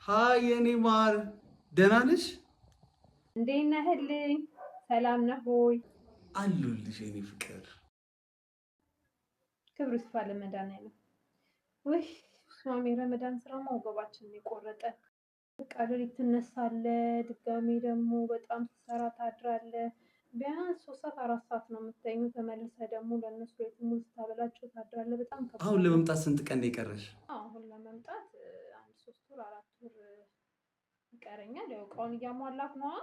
Hi የኔ ማር፣ ደህና ነሽ? እንዴት ነህልኝ? ሰላም ነህ ሆይ? አለሁልሽ የኔ ፍቅር። ክብሩ ይስፋ ለመድኃኒዓለም። ውይ ስማሚ፣ ረመዳን ስራማ ወገባችንን የቆረጠ። በቃ ሌሊት ትነሳለህ፣ ድጋሜ ደግሞ በጣም ስትሰራ ታድራለህ። ቢያንስ 3 ሰዓት 4 ሰዓት ነው የምተኙ። ተመልሰህ ደግሞ ለእነሱ ቤት ሙሉ ስታበላቸው ታድራለህ። በጣም አሁን ከባድ ነው። ለመምጣት ስንት ቀን ነው የቀረሽ? አሁን ለመምጣት አንድ 3 ወር 4 ወር ይቀረኛል። ያው እቃውን እያሟላክ ነዋ።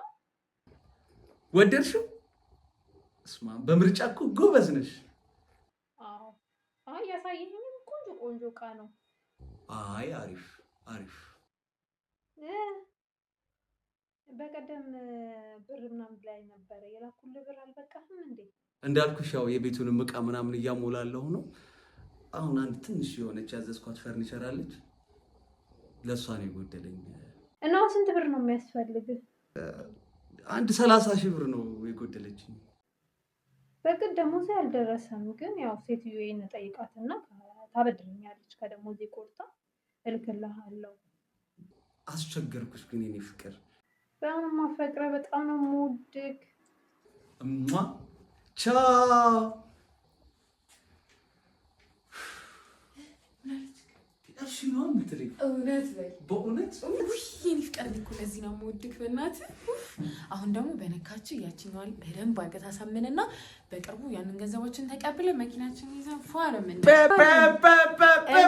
ወደድሽው? እስማ በምርጫ እኮ ጎበዝ ነሽ። አዎ፣ አይ ያሳየኸኝም ቆንጆ ቆንጆ እቃ ነው። አይ አሪፍ አሪፍ። በቀደም ብር ምናምን ላይ ነበረ፣ የላኩልህ ብር አልበቃህም እንዴ? እንዳልኩሽ ያው የቤቱንም እቃ ምናምን እያሞላለሁ ነው። አሁን አንድ ትንሽ የሆነች ያዘዝኳት ፈርኒቸር አለች። ለእሷ ነው የጎደለኝ። እና አሁን ስንት ብር ነው የሚያስፈልግህ? አንድ 30,000 ብር ነው የጎደለችኝ። በቅድ ደሞዜ አልደረሰም፣ ግን ያው ሴትዮዬን እጠይቃትና ታበድረኛለች። ከደሞዜ ቆርጣ እልክልሃለሁ። አስቸገርኩሽ ግን የኔ ፍቅር። በጣም ነው የማፈቅረህ፣ በጣም ነው የምወድህ። እሟ፣ ቻው። እሺ ነው የምትለኝ? እውነት በል። በእውነት። ውይ የኔ ፍቅር፣ እኔ እኮ ለዚህ ነው የምወድክ። በእናትህ ኡፍ። አሁን ደግሞ በነካችን ያችኛዋን በደንብ አድርገህ ታሳምንና በቅርቡ ያንን ገንዘቦችን ተቀብለን መኪናችን ይዘን ፏ ነው የምንለው።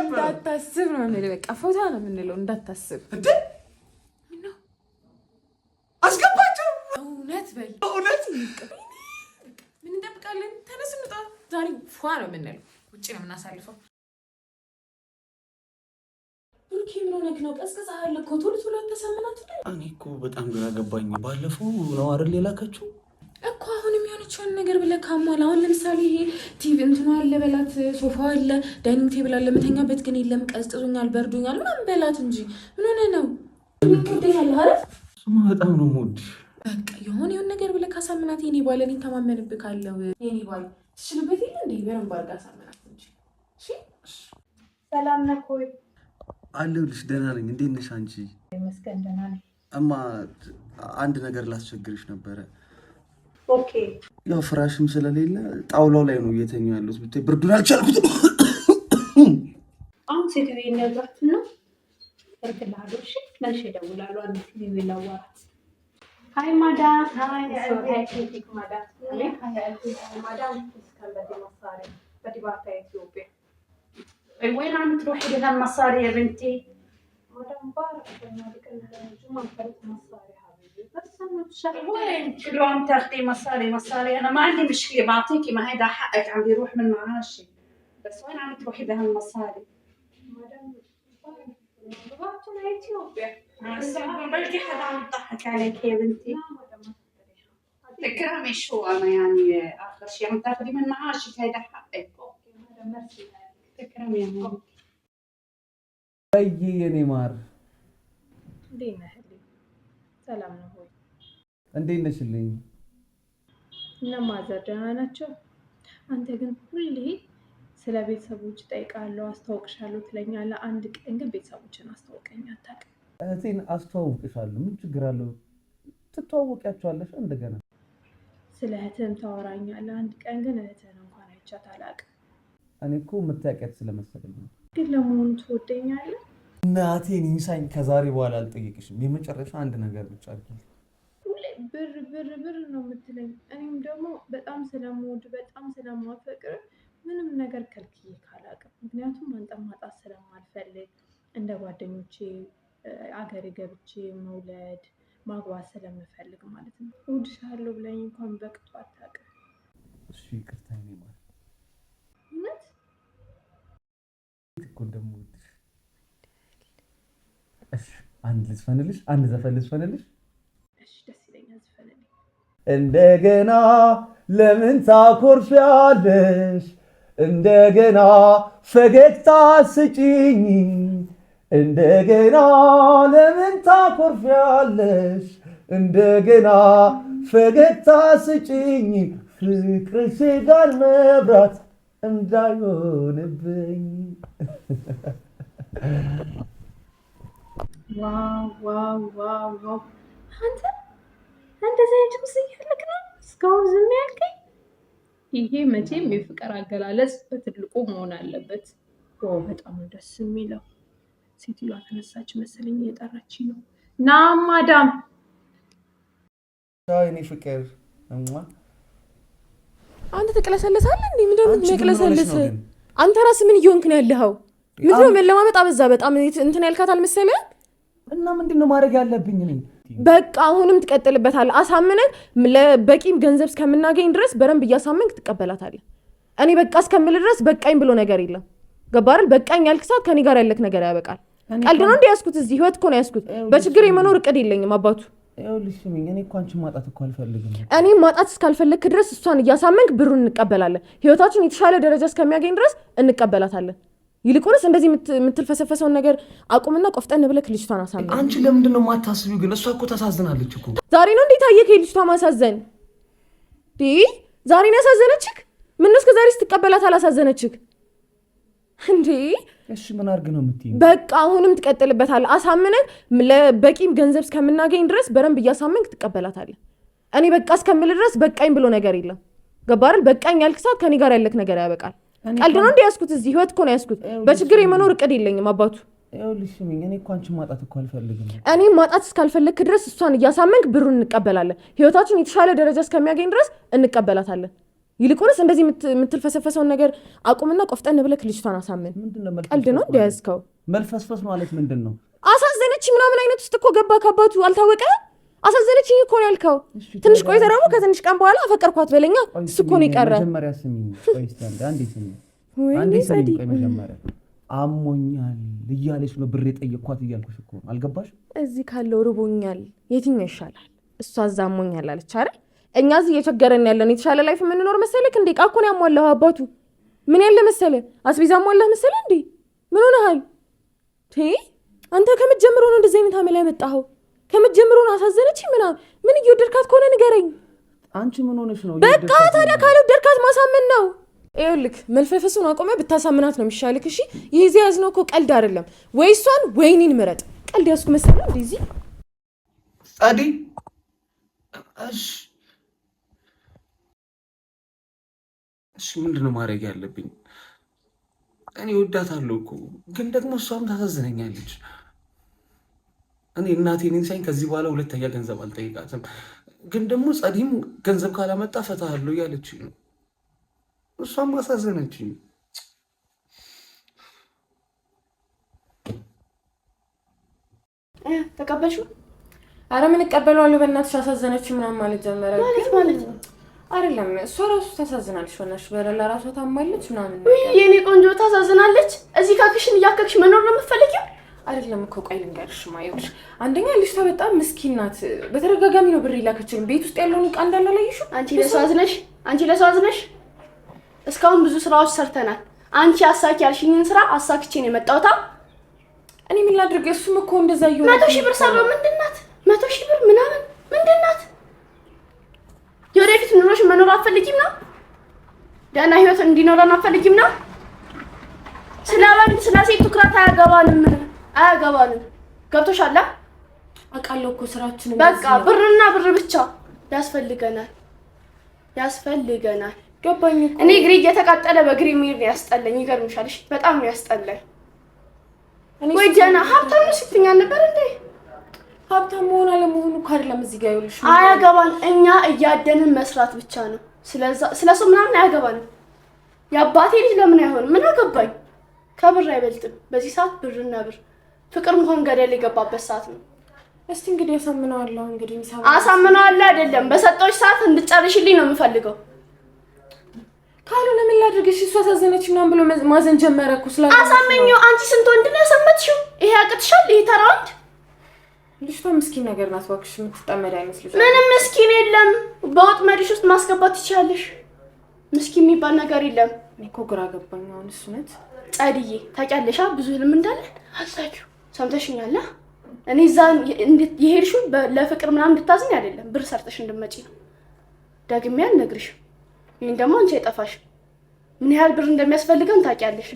እንዳታስብ ነው የምልህ። በቃ ፎታ ነው የምንለው። እንዳታስብ። እንዴ! ምነው? አስገባቸው። እውነት በል። በእውነት። ምን እንጠብቃለን? ተነስ እንውጣ። ዛሬ ፏ ነው የምንለው። ውጭ ነው የምናሳልፈው። ብሩኬ፣ ምን ሆነህ ነው? ቀዝቅዘሃል እኮ። ቶሎ ቶሎ አታሳምናት። እኔ እኮ በጣም ግራ ገባኝ። ባለፈው ነው አይደል የላከችው? እኮ አሁንም የሆነችውን ነገር ብለህ ካሟላ፣ አሁን ለምሳሌ ይሄ ቲቪ እንትኑ አለ በላት፣ ሶፋ አለ፣ dining table አለ፣ የምተኛበት ግን የለም፣ ቀዝቅዞኛል፣ በርዶኛል ምናምን በላት እንጂ ምን ሆነህ ነው? ትወደኛለህ አይደል? እሱማ በጣም ነው የምወድሽ። በቃ የሆነ የሆነ ነገር ብለህ ካሳምናት፣ የኔ ባል፣ እኔ ተማመንብካለሁ። የኔ ባል ትችልበት የለ እንዴ? በደንብ አድርገህ አሳምናት እንጂ። እሺ። ሰላም ነህ ሆይ? አለሁልሽ፣ ደህና ነኝ። እንዴት ነሽ አንቺ? ይመስገን ደህና ነኝ። እማ፣ አንድ ነገር ላስቸግርሽ ነበረ። Okay። ያው ፍራሽም ስለሌለ ጣውላው ላይ ነው እየተኛሁ ያለሁት። ብታይ ብርዱን አልቻልኩትም። አሁን ሴትዮ ነግራትና እልክልሃለሁ። እሺ፣ መልሼ እደውላለሁ። አንድ ሴትዮ ላዋራት። Hi madam. Hi. Hi, كيفك مدام؟ مدام، كان بدي مصاري، بدي بعتها اثيوبيا. وين عم تروحي بهالمصاري يا بنتي؟ مدام، بعرف انه هذيك الجمعة فرقت مصاري حبيبي، بس انه بشهر. وين كله عم تاخدي مصاري مصاري؟ انا ما عندي مشكله، بعطيكي، ما هيدا حقك، عم بيروح من معاشي، بس وين عم تروحي بهالمصاري؟ مدام، بعرف إنه ببعتهم على اثيوبيا. بلكي حدا عم يضحك عليك يا بنتي. لا مدام، ما تفكري. تكرمي، شو انا يعني اخر شيء عم تاخدي من معاشك، هيدا حقك. Okay madam، merci. تكرمي يا ماما. በይ የኔ ማር። እንዴት ነህ? ሰላም ነው ወይ? እንዴት ነሽልኝ? እነ mother ደህና ናቸው? አንተ ግን ሁሌ ስለ ቤተሰቦች እጠይቃለሁ፣ አስተዋውቅሻለሁ ትለኛለህ። አንድ ቀን ግን ቤተሰቦችን አስተዋውቀኝ አታውቅም። እህቴን አስተዋውቅሻለሁ። ምን ችግር አለው? ትተዋወቂያቸዋለሽ እንደገና። ስለ እህትህም ታወራኛለህ። አንድ ቀን ግን እህትህን እንኳን አይቻት አላውቅም። እኔ እኮ የምታውቂያት ስለመሰለኝ ነው። ግን ለመሆኑ ትወደኛለህ? እናቴን ይንሳኝ፣ ከዛሬ በኋላ አልጠይቅሽም። የመጨረሻ አንድ ነገር ብቻ አድርጊ። ሁሌ ብር ብር ብር ነው የምትለኝ። እኔም ደግሞ በጣም ስለምወድ፣ በጣም ስለማፈቅር ምንም ነገር ከልክዬ ካላውቅም። ምክንያቱም አንተን ማጣት ስለማልፈልግ፣ እንደ ጓደኞቼ አገሬ ገብቼ መውለድ ማግባት ስለምፈልግ ማለት ነው። እወድሻለሁ ብለኝ እንኳን በቅጡ አታውቅም። እሺ ይቅርታ የኔ ማር። እውነት? እኮ እንደምወድሽ። እሺ አንድ ልዝፈንልሽ፣ አንድ ዘፈን ልዝፈንልሽ። እሺ፣ ደስ ይለኛል፣ ዝፈንልኝ። እንደገና ለምን ታኮርፊያለሽ? እንደገና ፈገግታ ስጪኝ። እንደገና ለምን ታኮርፊያለሽ? እንደገና ፈገግታ ስጪኝ። ፍቅርሽ ጋር መብራት እንዳይሆንብኝ። Wow wow wow wow! አንተ እንደዚህ አይነት ጭምስ እያለክ ነው እስካሁን ዝም ያልከኝ? ይሄ መቼም የፍቅር አገላለጽ በትልቁ መሆን አለበት። Wow በጣም ነው ደስ የሚለው። ሴትዮዋ ተነሳች መሰለኝ፣ እየጠራች ነው። ና ማዳም። የኔ ፍቅር። አንተ ትቅለሰለሳለህ እንዴ? ምንድን ነው የሚያቅለሰልስ? አንተ ራስህ ምን እየሆንክ ነው ያለኸው? ምንድን ነው መለማመጥ አበዛ በጣም። እንትን ያልካት አልመሰለህም? እና ምንድን ነው ማድረግ ያለብኝ እኔ? በቃ አሁንም ትቀጥልበታለህ። አሳምነህ በቂም ገንዘብ እስከምናገኝ ድረስ በደንብ እያሳመንክ ትቀበላታለህ። እኔ በቃ እስከምል ድረስ በቃኝ ብሎ ነገር የለም። ገባህ አይደል? በቃኝ ያልክ ሰዓት ከኔ ጋር ያለክ ነገር ያበቃል። ቀልድ ነው እንደ ያዝኩት፣ እዚህ ህይወት እኮ ነው ያዝኩት። በችግር የመኖር እቅድ የለኝም አባቱ። ይኸውልሽ ስሚኝ፣ እኔ እኮ አንቺን ማጣት እኮ አልፈልግም። እኔ ማጣት እስካልፈለግክ ድረስ እሷን እያሳመንክ ብሩን እንቀበላለን። ህይወታችን የተሻለ ደረጃ እስከሚያገኝ ድረስ እንቀበላታለን። ይልቁንስ እንደዚህ የምትልፈሰፈሰውን ነገር አቁምና ቆፍጠን ብለህ ልጅቷን አሳምን። አንቺ ለምንድን ነው የማታስቢው ግን? እሷ እኮ ታሳዝናለች እኮ። ዛሬ ነው እንዴት ታየክ የልጅቷ ማሳዘን? ዛሬ ነው ያሳዘነችክ? ምነው እስከ ዛሬ ስትቀበላት አላሳዘነችክ እንዴ? እሺ ምን አድርግ ነው የምትይኝ? በቃ አሁንም ትቀጥልበታለህ። አሳምነህ በቂም ገንዘብ እስከምናገኝ ድረስ በደንብ እያሳመንክ ትቀበላታለህ። እኔ በቃ እስከምል ድረስ በቃኝ ብሎ ነገር የለም። ገባህ አይደል? በቃኝ ያልክ ሰዓት ከኔ ጋር ያለክ ነገር ያበቃል። ቀልድ ነው እንደ ያዝኩት፣ እዚህ ህይወት እኮ ነው ያዝኩት። በችግር የመኖር እቅድ የለኝም አባቱ። ይኸውልሽ ስሚኝ፣ እኔ እኮ አንቺን ማጣት እኮ አልፈልግም። እኔ ማጣት እስካልፈለግክ ድረስ እሷን እያሳመንክ ብሩን እንቀበላለን። ህይወታችን የተሻለ ደረጃ እስከሚያገኝ ድረስ እንቀበላታለን። ይልቁንስ እንደዚህ የምትልፈሰፈሰውን ነገር አቁምና ቆፍጠን ብለህ ልጅቷን አሳምን። ቀልድ ነው እንደ ያዝከው? መልፈስፈስ ማለት ምንድን ነው? አሳዘነች ምናምን አይነት ውስጥ እኮ ገባ ከአባቱ አልታወቀ። አሳዘነችኝ እኮ ነው ያልከው። ትንሽ ቆይተህ ደግሞ ከትንሽ ቀን በኋላ አፈቀርኳት በለኛ። እሱ እኮ ነው የቀረ። መጀመሪያ ስሚኝ፣ ቆይ እስኪ አንዴ ስሚኝ፣ አንዴ ስሚኝ። ቆይ መጀመሪያ አሞኛል እያለች ነው ብር የጠየቅኳት እያልኩሽ እኮ ነው። አልገባሽ? እዚህ ካለው ርቦኛል የትኛው ይሻላል? እሷ እዛ አሞኛል አለች አይደል? እኛ እዚህ እየቸገረን ያለን የተሻለ life የምንኖር መሰለክ እንዴ? ዕቃ እኮ ነው ያሟላኸው አባቱ። ምን ያለ መሰለ አስቤዛ ሟላህ መሰለ እንዴ? ምን ሆነሃል? አንተ ከመጀመሩ ነው እንደዚህ አይነት አመላ ያመጣኸው? ከመጀመሩ ነው አሳዘነች ምናምን። ምን እየወደድካት ከሆነ ንገረኝ። አንቺ ምን ሆነሽ ነው? በቃ ታዲያ ካልወደድካት ማሳመን ነው። ይኸውልህ መልፈፈሱን አቆመ ብታሳምናት ነው የሚሻልክ። እሺ ይህ እዚህ ያዝነው እኮ ቀልድ አይደለም። ወይ እሷን ወይ እኔን ምረጥ። ቀልድ ያዝኩ መሰለህ እንዴ? እዚህ ጸዲ። እሺ እሺ፣ ምንድን ነው ማድረግ ያለብኝ? እኔ እወዳታለሁ እኮ ግን ደግሞ እሷም ታሳዝነኛለች። እኔ እናቴን ሳይን ከዚህ በኋላ ሁለተኛ ገንዘብ አልጠይቃትም። ግን ደግሞ ጸዲም ገንዘብ ካላመጣ እፈታሃለሁ እያለች ነው። እሷም አሳዘነችኝ። ተቀበልሽው? አረ ምን እቀበለዋለሁ በእናትሽ። አሳዘነች ምናምን ማለት ጀመረ። ማለት ማለት ነው አይደለም እሷ ራሱ ታሳዝናለች። በእናትሽ በለላ ራሷ ታማለች ምናምን። ውይ የኔ ቆንጆ ታሳዝናለች። እዚህ ካክሽን እያከክሽ መኖር ነው የምትፈልጊው? አይደለም እኮ ቆይ ልንገርሽ፣ ማየሽ አንደኛ ልጅቷ በጣም ምስኪን ናት። በተደጋጋሚ ነው ብር ይላከችልን። ቤት ውስጥ ያለውን ዕቃ እንዳለ አላየሽም? አንቺ ለሰው አዝነሽ፣ አንቺ ለሰው አዝነሽ። እስካሁን ብዙ ስራዎች ሰርተናል። አንቺ አሳኪ ያልሽኝን ስራ አሳክቼ ነው የመጣሁት። እኔ ምን ላድርግ? እሱም እኮ እንደዛ እየሆነ 100,000 ብር ሰራው። ምንድን ናት 100,000 ብር ምናምን ምንድን ናት? የወደፊት ኑሮሽ መኖር አትፈልጊም ነው? ደህና ህይወት እንዲኖረን አትፈልጊም ነው? ስለ ወንድ ስለ ሴት ትኩረት አያገባንም፣ አያገባንም። ገብቶሻል? አውቃለሁ እኮ ስራችንን። በቃ ብርና ብር ብቻ ያስፈልገናል፣ ያስፈልገናል። ገባኝ እኮ። እኔ እግሬ እየተቃጠለ በእግሬ መሄድ ነው ያስጠላኝ። ይገርምሻል። እሺ በጣም ነው ያስጠላኝ። ወይ ደህና ሀብታም ነው ስትኛ ነበር እንዴ? ሀብታም መሆን አለመሆኑ እኮ አይደለም እዚህ ጋር ይኸውልሽ፣ አያገባን። እኛ እያደንን መስራት ብቻ ነው። ስለሱ ምናምን አያገባንም። የአባቴ ልጅ ለምን አይሆንም? ምን አገባኝ? ከብር አይበልጥም። በዚህ ሰዓት ብርና ብር፣ ፍቅር እንኳን ገደል የገባበት ሰዓት ነው። እስቲ እንግዲህ አሳምነዋለሁ። እንግዲህ አሳምነዋለሁ አይደለም፣ በሰጠሁሽ ሰዓት እንድጨርሽልኝ ነው የምፈልገው። ካልሆነ ምን ላድርግ? እሺ እሷ አሳዘነች ምናምን ብሎ ማዘን ጀመረ እኮ። ስለ አሳመኘው። አንቺ ስንት ወንድ ነው ያሰመትሽው? ይሄ ያቅትሻል? ይሄ ተራ ወንድ ልጅቷ ምስኪን ነገር ናት። እባክሽ የምትጠመድ አይመስልሽም? ምንም ምስኪን የለም። በወጥመድሽ ውስጥ ማስገባት ትችያለሽ። ምስኪን የሚባል ነገር የለም። እኔ እኮ ግራ ገባኝ አሁን። እሱ እውነት ጸድዬ ታውቂያለሽ፣ ብዙ ህልም እንዳለን አሳኪው። ሰምተሽኛል? እኔ እዛ የሄድሽው ለፍቅር ምናምን እንድታዝኝ አይደለም፣ ብር ሰርተሽ እንድመጪ ነው። ደግሜ አልነግርሽም። ይህን ደግሞ አንቺ አይጠፋሽም። ምን ያህል ብር እንደሚያስፈልገን ታውቂያለሽ።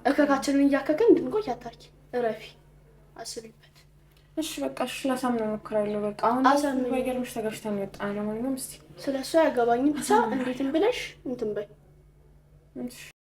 እከካችንን እያከክን እንድንቆይ አታርጊ። እረፊ፣ አስቢበት። እሺ በቃ እሺ፣ ላሳምነው እሞክራለሁ። በቃ አሁን ባይገርምሽ ተጋጭተን የወጣ ነው። ማንኛውም እስኪ ስለ እሱ አያገባኝም። ብቻ እንዴትም ብለሽ እንትን በይ።